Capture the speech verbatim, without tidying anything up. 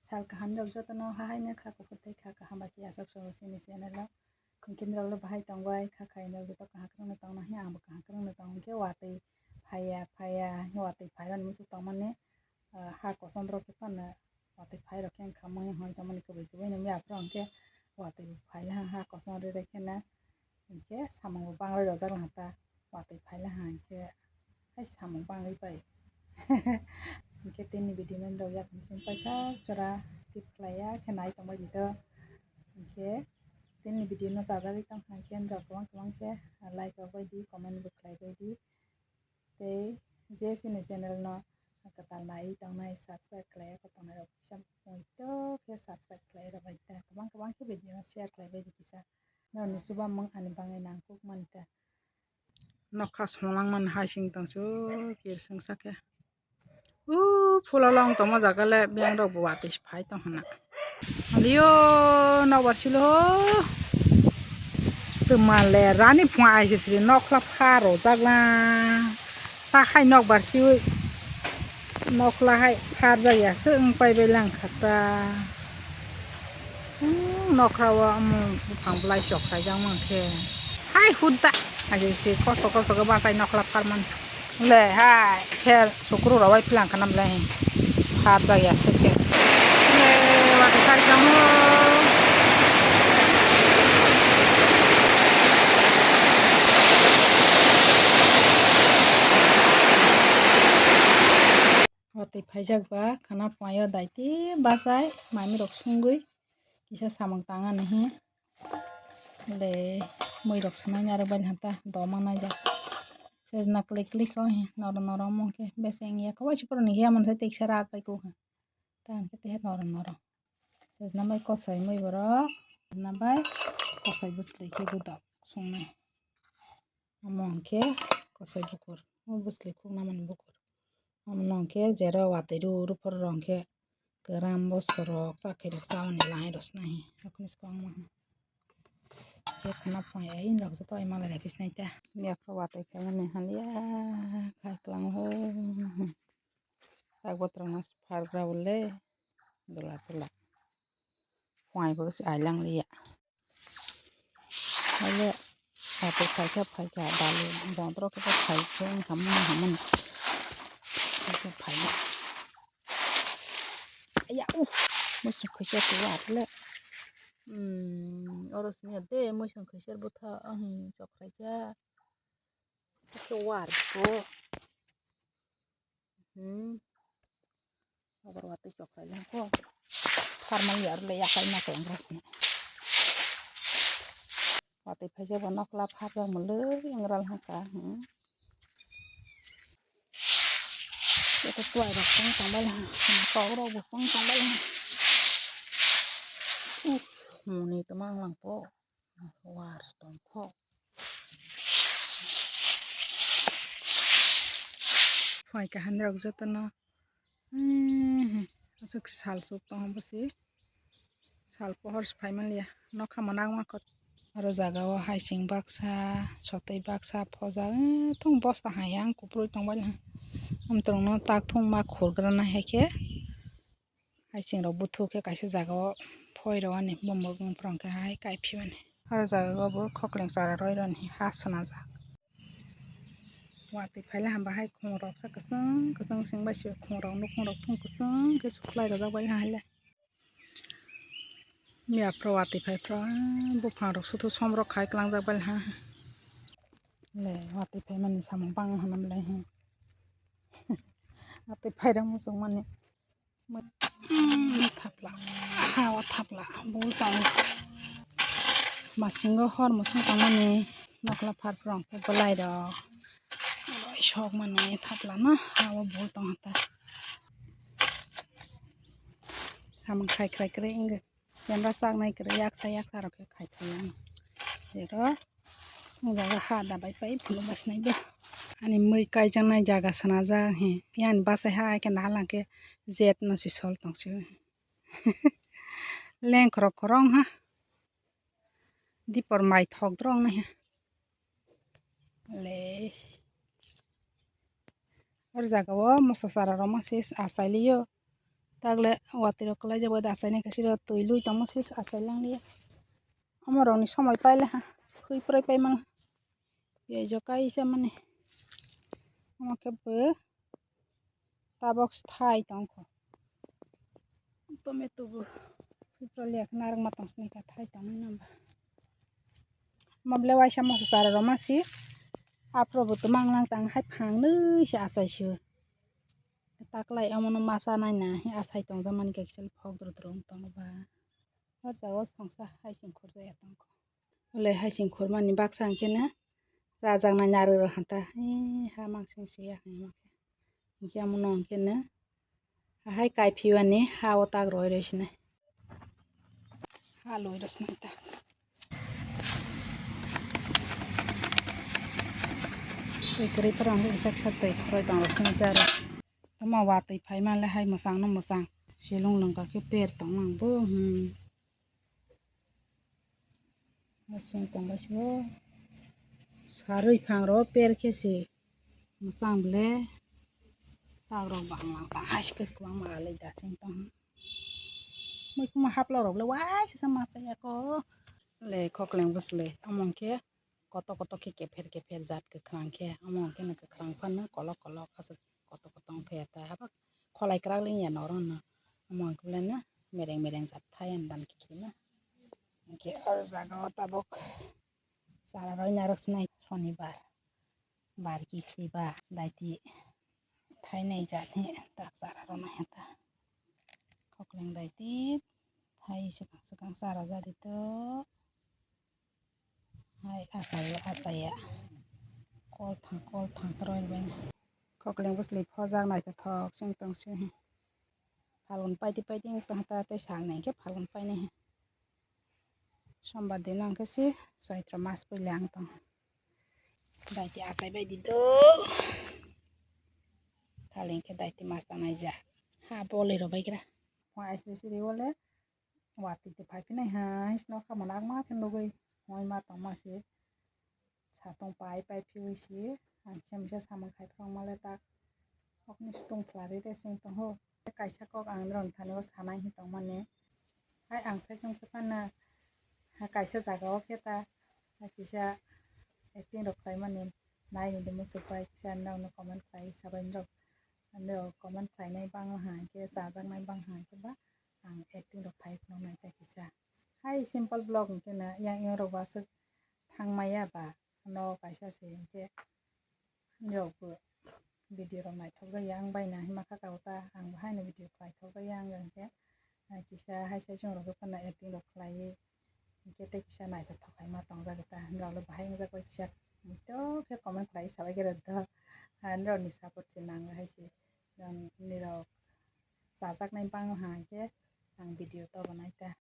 Sal kaham rok jotono hahaino kha kuphur tei kha kaham bai khe aswk sobo chini channel o. Hinkhe norok le bahai tongbai kha khaino joto kaham kwrwngno tongna hiya, angbo kaham kwrwngno tong hinkhe watwi phaiya phaiya watwi phairokni muchuk tongmani, ah, ha kosom rok khe phano watwi phairok khe wngkha mui hoi tongmani kwbwi kwbwi no miya phuru hinkhe watwi bo phailaha ha kosom rwrwk kheno. Hinkhe samung bo bangwi rojak laha ta, watwi phailaha hinkhe hai samung bangwi pai. Hinkhe tini video no rok yakung simi paithak jora skip khlaiya khe nai tongbai di to. Hinkhe tini video no chajagwi tongkha hinkhe norok kwbang kwbang khe like rok bai di, comment bo khlai bai di. Tei je chini channel no kwtal nai tongnai, subscribe khlai ya khe tongnai rok kisa muitu khe subscribe khlai rw bai ta, kwbang kwbang khe video no share khlai bai di kisa. Norokni chubamung ani bagwi nangkuk mani ta. Nokha songlang mani hai sing tong su kirsing sa khe. U phulo long tongma jaga le biyang rok bo watwi se phai tong hana. Aliyo nokbar silo ho. Twma le rani phung ai se se nokla pha rojak la. Ta hai nokbar siwi nokla hai pharjak ya se wng pai bai lang kha ta. Hmm, nokra o, hmm, buphang belai sok khaijak mankhe. Hai hut da. Hai se kosto kosto khe bachai nokla pharmani. Le hai khe sukru rok bai philang khanam le. Pharjak ya se khe. Le watwi khaijak o. Watwi phaijak ba khana phuaio daiti bachai mami rok sungwi kisa samung tang ani hi. Le mui rok swnai ni arok bai hata doma naijak. Sejna klik klik o hi noro noro omo khe bese wngya khe waisa pura ni hiya mani sai teksa rak bai kok ha. Ta hwnkhe tehe noro noro. Sejna bai kosoi mui borok. Sejna bai kosoi bwsli khe gudak sungnai. Omo hwnkhe kosoi bukur. O bwsli khukna mani bukur. Omo hwnkhe jero watwi rw rw phuru rw hwnkhe kwran bosorok chakhe rok chabani lai rw swnai. Hakhwni swkang ma. Khe khwna phai ai nok joto ai malai lai phi swnai ta. Yakho watwi khaimani haliya khai kwlangho. Tak botrok no phargra bole dola dola. Phai bo se ai lang liya. Hale ate phaikha phaikha dalu bodrok khe phaikhe wngkha mui hamani. Khe phaina. Aya uh. Muisung khaisa tu atle. Hmm, oro sini de muisung khaisa butha ahi chok khaisa. Khe war ko. Hmm. Agar watwi chok khaina ko. Tharmani yar le yakai ma khe wngkha sini. Watwi phaisa bo nokla phajak mwnlwi wngral haka. Hmm. Ito tuai rok pang tong bai ha. Tok rok bo pang tong bai ha. Uh, muni to mang lang po. War tongkho. Phai kaham rok jotono. Hmm, aswk sal suk tongo bwsi. Sal pohor se phai manliya. Nokha mwnang ma kot. Aro jaga o haising baksa, sotwi baksa, phoja, eh, thung bosta hai yang kuprui tongbai ha. Amtwrwngno tak thung ma khurgrana hai khe. Haising rok buthu khe kaisa jaga o phoi rw ani bumung bumung phwrwng khe hai kai phiyani. Aro jaga o bo khokleng chara roi rw ani ha swnajak. Watwi phaila hamba hai khum rok sa kwchwng kwchwng sing bai se khum rok nukhung rok thung kwchwng khe suklai rwjak bai ha hai le. Miya phro watwi phai phro buphang rok suthu som rok khai kwlangjak bai ha. Le watwi phai mani samung bang hwnam le hi. Watwi phai rok muchung mani. Hmm, thapla, ha o thapla, bul tong. Masingo hor musung tongmani nokla pharprong khe belai rok. Sok mani thapla no ha o bul tong hata. Samung khai khai kwrwi wngwi. Yanra chaknai kwrwi yaksa yaksa rok khe khai khai yang. Jero. Jaga ha da bai pai phunuk bai sinai de. Ani mui kaijaknai jaga swnajak he. Yang bachai ha khe nahal hwnkhe jet no si sol tong si. Leng khorok khorok wng ha. Dipor mai thok drok nai ha. Le. Or jaga o moso sara rok ma se achai liyo. Tagle watwi rok kwlai jabo da achainai kaisa twi lui tongmo se achai lang liya. Omo rok ni somoi paile ha khwi prai pai mang. Piyaj o kaisa mani omo khe bo tabok thai tongkho. Tomato bo khwi prai liya khe narwkma tong sini kha thai tongmani nang ba. Omo ble waisa moso chara rw ma si. Aphuru bo twmang lang tang hai phang nwi se achai sio. Taklai omono masa naina hi achai tongjakmani khe kisa phok doro doro wng tongo ba. O jaga o songsa hai sing khurjaya tongkho. Ole hai sing khurmani baksa hwnkhe no chajaknai narwk rok hanta. Ee, ha mansing suya hai hwnkhe. Hwnkhe omono hwnkhe no hai kaiphiwani ha o tak roi roi sinai. Ha loi rw sinai tak. Twi kwrwi phano hwnkhe kisa kisa twi khurui tong rw sinai ta aro. Tamo watwi phai manle hai mwchang no mwchang. Selong lwngkha khe per tong nang bo, hmm. Aswng tong bai sio. Sarwi phang ro per khe se mwchang ble. Tak rok bang lang tang hai se kwbangma alai da sing tong. Moi kuma hapla rok le waisa sa masa ya ko. Le khokleng bwsle omo hwnkhe koto koto khe kepher kepher jat kwkhwrang khe omo hwnkhe no kwkhwrang phano kolok kolok aswk koto koto wngkhe ta haba kholai kwrak le wngya norok no omo hwnkhe le no mereng mereng jat thai ani dan khe khe no hwnkhe o jaga o tabuk chara roi narwk sinai sonibar bar kiphilba daiti thainai jat ni tak chara rw nai ta khokleng daiti thai swkang swkang chara jadi to. Hai asaya asaya. Kol thang kol thang kroi bai. Khokleng bwsli phojak naithothok sing tong sing. Phalgun paidi paidi wng tong ta tei sal nai khe phalgun painai. Sombar din ang khe si Chaitra mas puila ang tong. Daiti achai bai di do. Thaling khe daiti mas tanai ja. Ha bolwi rw bai gra. Mo aisri siri wole. Watwi twi phai phinai hai sino khamani agma khe nugwi hoi ma tongma se satong pai pai phiwi se ang kisa misa samung khai phrwng male tak okni situng phlari re sing tongo. Kaisa kok ang norok thani o sanai hin tongmani hai ang sai sung khe phano kaisa jaga o khe ta kisa acting rok khlaimani nai hwndi muchuk bai kisa norokno comment khlai sabai norok comment khlainai bangma hai khe chajaknai bang hai khe ba. Ang acting rok khai phano nai ta kisa. Hai simple vlog hwnkhe na yang yang rok bo aswk thang maya ba no kaisa se hwnkhe rok bo video rok naithok jak ya ang bai na hima kha kau ta ang bo haino video khlai thok jak ya ang hwnkhe kisa hai sai chwng rok phano acting rok khlai hwnkhe tei kisa naithok thok hai ma tong jak ta rok le bahai wng jak bai kisa to khe comment khlai sabai khe rwdi to nirok ni support se nango hai se nirok chajaknai bang hai khe ang video to bo nai ta.